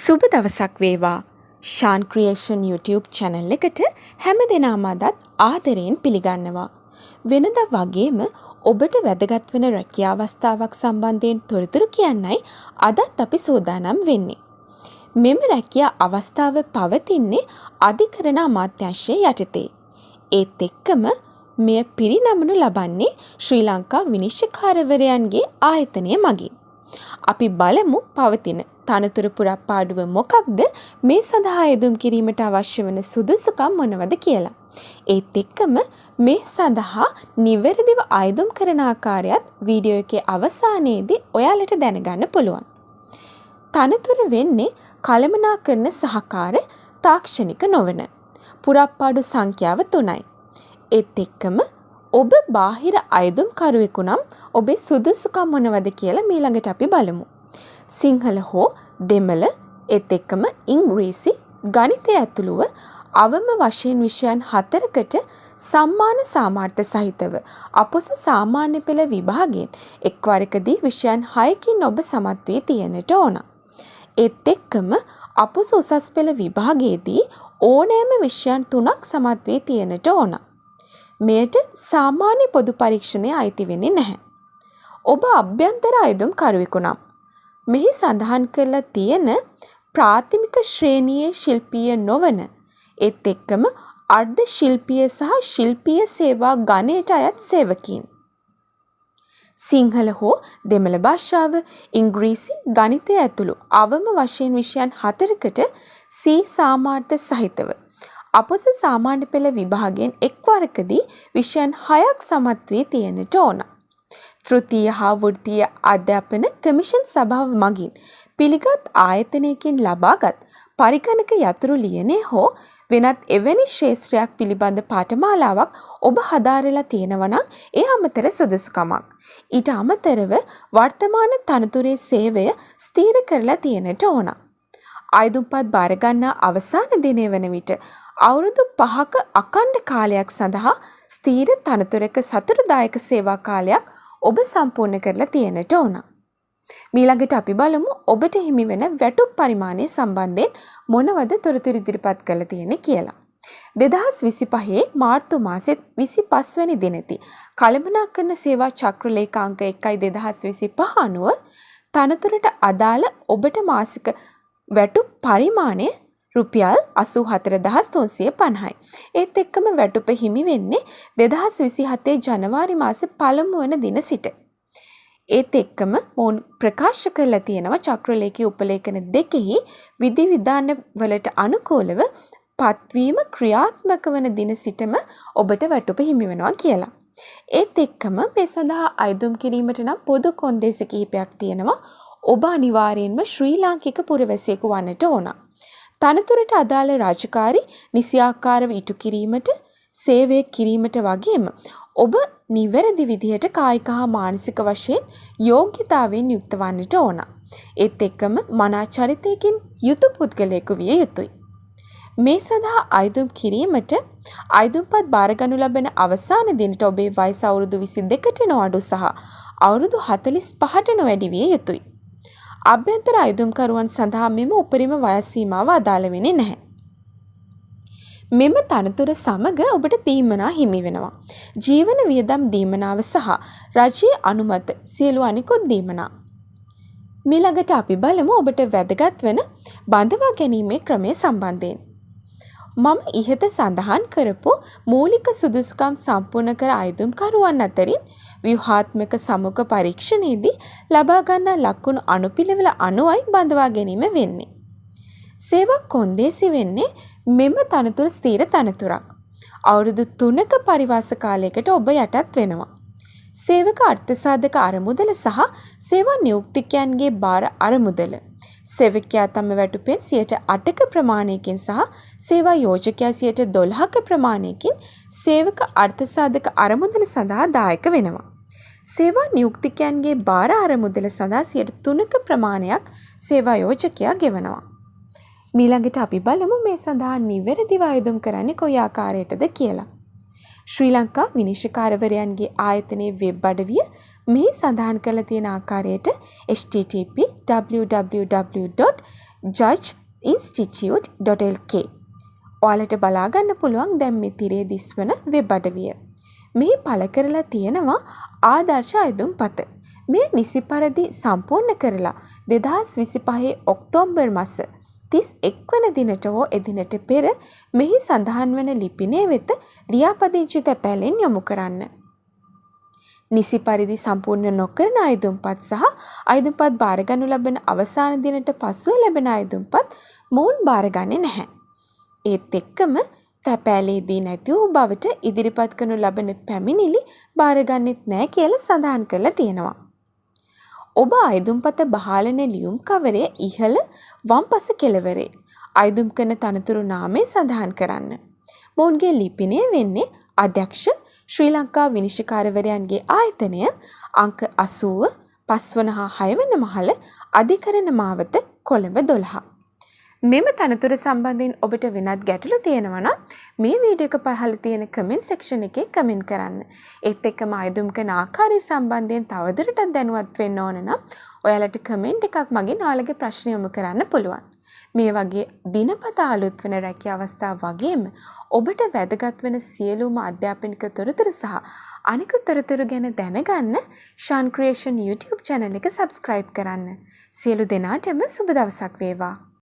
සුබ දවසක් වේවා. ශාන් ක්‍රියේෂන් YouTube channel එකට හැම දෙනාම අදත් ආදරයෙන් පිළිගන්නවා. වෙනදා වගේම ඔබට වැදගත් වන රැකියා අවස්ථාවක් සම්බන්ධයෙන් තොරතුරු කියන්නයි අදත් අපි සූදානම් වෙන්නේ. මෙම රැකියා අවස්ථාව පවතින්නේ අධිකරණ අමාත්‍යාංශය යටතේ. ඒත් එක්කම මෙය පිරිනමනු ලබන්නේ ශ්‍රී ලංකා විනිශ්චයකාරවරයන්ගේ ආයතනය මගින්. අපි බලමු පවතින තනතුර පුරප්පාඩුව මොකක්ද, මේ සඳහා අයදුම් කිරීමට අවශ්‍ය වන සුදුසුකම් මොනවද කියලා. ඒත් එක්කම මේ සඳහා නිවැරදිව අයදුම් කරන ආකාරයත් වීඩියෝ එකේ අවසානයේදී ඔයාලට දැනගන්න පුළුවන්. තනතුර වෙන්නේ කළමනාකරණ සහකාර, තාක්ෂණික නොවන. පුරප්පාඩු සංඛ්‍යාව 3යි. ඒත් එක්කම ඔබ බාහිර අයදුම්කරුවෙකු නම් ඔබේ සුදුසුකම් මොනවද කියලා මීළඟට අපි බලමු. සිංහල හෝ දෙමළ, ඒත් එක්කම ඉංග්‍රීසි, ගණිතය ඇතුළුව අවම වශයෙන් විෂයන් හතරකට සම්මාන සාමාර්ථ සහිතව අපොස සාමාන්‍ය පෙළ විභාගයෙන් එක් වරකදී විෂයන් හයකින් ඔබ සමත් වී තියෙන්නට ඕන. ඒත් එක්කම අපොස උසස් පෙළ විභාගයේදී ඕනෑම විෂයන් තුනක් සමත් වී තියෙන්නට ඕන. මෙයට සාමාන්‍ය පොදු පරීක්ෂණය අයිති වෙන්නේ නැහැ. ඔබ අභ්‍යන්තර අයදුම්කරුවෙකු නම් මෙහි සඳහන් කරලා තියෙන ප්‍රාථමික ශ්‍රේණියේ ශිල්පීය නොවන, ඒත් එක්කම අර්ධ ශිල්පීය සහ ශිල්පීය සේවා ගණයට අයත් සේවකයින්. සිංහල හෝ දෙමළ භාෂාව, ඉංග්‍රීසි, ගණිතය ඇතුළු අවම වශයෙන් විෂයන් හතරකට සී සාමාර්ථ සහිතව අපොස සාමාන්‍ය පෙළ විභාගයෙන් එක් වරකදී විෂයන් හයක් සමත් වී තියෙන්නට ඕන. තෘතීය හා වෘත්තීය අධ්‍යාපන කමිෂන් සභාව මගින් පිළිගත් ආයතනයකින් ලබාගත් පරිගණක යතුරු ලියනය හෝ වෙනත් එවැනි ක්ෂේත්‍රයක් පිළිබඳ පාඨමාලාවක් ඔබ හදාරලා තියෙනවා නම් ඒ අමතර සුදුසුකමක්. ඊට අමතරව වර්තමාන තනතුරේ සේවය ස්ථිර කරලා තියෙන්නට ඕන. අයදුම්පත් භාරගන්නා අවසාන දිනය වන විට අවුරුදු 5ක අඛණ්ඩ කාලයක් සඳහා ස්ථිර තනතුරක සතුටුදායක සේවා කාලයක් ඔබ සම්පූර්ණ කරලා තියෙන්නට ඕන. මීළඟට අපි බලමු ඔබට හිමි වෙන වැටුප් පරිමාණය සම්බන්ධයෙන් මොනවද තොරතුරු ඉදිරිපත් කරලා තියෙන්නේ කියලා. 2025 මාර්තු මාසෙත් 25 වැනි දිනති කළමනාකරණ සේවා චක්‍ර ලේඛ අංක 1/2025 අනුව තනතුරට අදාළ ඔබට මාසික වැටුප් පරිමාණය රුපියල් 84,350යි. ඒත් එක්කම වැටුප හිමි වෙන්නේ 2027 ජනවාරි මාසේ පළමු වන දින සිට. ඒත් එක්කම මොවුන් ප්‍රකාශ කරලා තියෙනවා චක්‍රලේඛී උපලේඛන දෙකෙහි විධිවිධාන වලට අනුකූලව පත්වීම ක්‍රියාත්මක වන දින සිටම ඔබට වැටුප හිමි වෙනවා කියලා. ඒත් එක්කම මේ සඳහා අයදුම් කිරීමට නම් පොදු කොන්දේසි කිහිපයක් තියෙනවා. ඔබ අනිවාර්යෙන්ම ශ්‍රී ලාංකික පුරවැසියෙකු වන්නට ඕන. තනතුරට අදාළ රාජකාරි නිසියාකාරව ඉටු කිරීමට, සේවය කිරීමට වගේම ඔබ නිවැරදි විදිහට කායික හා මානසික වශයෙන් යෝග්‍යතාවයෙන් යුක්ත වන්නට ඕන. ඒත් එක්කම මනා චරිතයකින් යුතු පුද්ගලයෙකු විය යුතුයි. මේ සඳහා අයදුම් කිරීමට අයදුම්පත් භාරගනු ලබන අවසාන දිනට ඔබේ වයස අවුරුදු 22ට නොඅඩු සහ අවුරුදු 45ට නොවැඩි විය යුතුයි. අභ්‍යන්තර අයදුම්කරුවන් සඳහා මෙම උපරිම වයස් සීමාව අදාළ වෙන්නේ නැහැ. මෙම තනතුර සමග ඔබට දීමනා හිමි වෙනවා. ජීවන වියදම් දීමනාව සහ රජයේ අනුමත සියලු අනිකුත් දීමනා. මීළඟට අපි බලමු ඔබට වැදගත් වන බඳවා ගැනීමේ ක්‍රමය සම්බන්ධයෙන්. මම ඉහත සඳහන් කරපු මූලික සුදුසුකම් සම්පූර්ණ කර අයදුම්කරුවන් අතරින් ව්‍යුහාත්මක සමුඛ පරීක්ෂණයේදී ලබා ගන්නා ලකුණු අනුපිළිවෙල අනුවයි බඳවා ගැනීම වෙන්නේ. සේවා කොන්දේසි වෙන්නේ මෙම තනතුර ස්ථිර තනතුරක්. අවුරුදු 3ක පරිවාස කාලයකට ඔබ යටත් වෙනවා. සේවක අර්ථසාධක අරමුදල සහ සේවා නියුක්තිකයන්ගේ භාර අරමුදල. සේවකයා තම වැටුපෙන් 8%ක ප්‍රමාණයකින් සහ සේවා යෝජකයා 12%ක ප්‍රමාණයකින් සේවක අර්ථසාධක අරමුදල සඳහා දායක වෙනවා. සේවා නියුක්තිකයන්ගේ භාර අරමුදල සඳහා 3%ක ප්‍රමාණයක් සේවා යෝජකයා ගෙවනවා. මීළඟට අපි බලමු මේ සඳහා නිවැරදිව අයදුම් කරන්නේ කොයි ආකාරයටද කියලා. ශ්‍රී ලංකා විනිශ්චයකාරවරයන්ගේ ආයතනයේ වෙබ් අඩවිය මෙහි සඳහන් කරලා තියෙන ආකාරයට http www.judiciary. judgeinstitute.lk. ඔයාලට බලා ගන්න පුළුවන් දැන් මේ තිරයේ දිස්වන වෙබ් අඩවිය. මෙහි පළ කරලා තියෙනවා ආදර්ශ අයදුම්පත. මෙය නිසි පරිදි සම්පූර්ණ කරලා 2025 ඔක්තෝබර් මස 31 වන දිනට හෝ එදිනට පෙර මෙහි සඳහන් වන ලිපිනය වෙත ලියාපදිංචි තැපෑලෙන් යොමු කරන්න. නිසි පරිදි සම්පූර්ණ නොකරන අයදුම්පත් සහ අයදුම්පත් භාරගනු ලබන අවසාන දිනට පසුව ලැබෙන අයදුම්පත් මොවුන් භාරගන්නේ නැහැ. ඒත් එක්කම තැපෑලේදී නැති වූ බවට ඉදිරිපත් කරනු ලබන පැමිණිලි භාරගන්නෙත් නෑ කියලා සඳහන් කරලා තියෙනවා. ඔබ අයදුම්පත බහාලන ලියුම් කවරය ඉහළ වම් පස කෙළවරේ අයදුම් කරන තනතුරු නාමය සඳහන් කරන්න. මොවුන්ගේ ලිපිනය වෙන්නේ අධ්‍යක්ෂ, ශ්‍රී ලංකා විනිශ්චයකාරවරයන්ගේ ආයතනය, අංක 80, 5 වන හා 6 වන මහල, අධිකරණ මාවත, කොළඹ 12. මෙම තනතුර සම්බන්ධයෙන් ඔබට වෙනත් ගැටලු තියෙනවා නම් මේ වීඩියෝ එක පහළ තියෙන කමෙන්ට් සෙක්ෂන් එකේ කමෙන්ට් කරන්න. ඒත් එක්කම අයදුම් කරන ආකාරය සම්බන්ධයෙන් තවදුරටත් දැනුවත් වෙන්න ඕන නම් ඔයාලට කමෙන්ට් එකක් මගින් ඔයාලගේ ප්‍රශ්න යොමු කරන්න පුළුවන්. මේ වගේ දිනපතා අලුත් වෙන රැකියා අවස්ථා වගේම ඔබට වැදගත් වෙන සියලුම අධ්‍යාපනික තොරතුරු සහ අනිකුත් තොරතුරු ගැන දැනගන්න ෂාන් ක්‍රියේෂන් YouTube channel එක subscribe කරන්න. සියලු දෙනාටම සුබ දවසක් වේවා.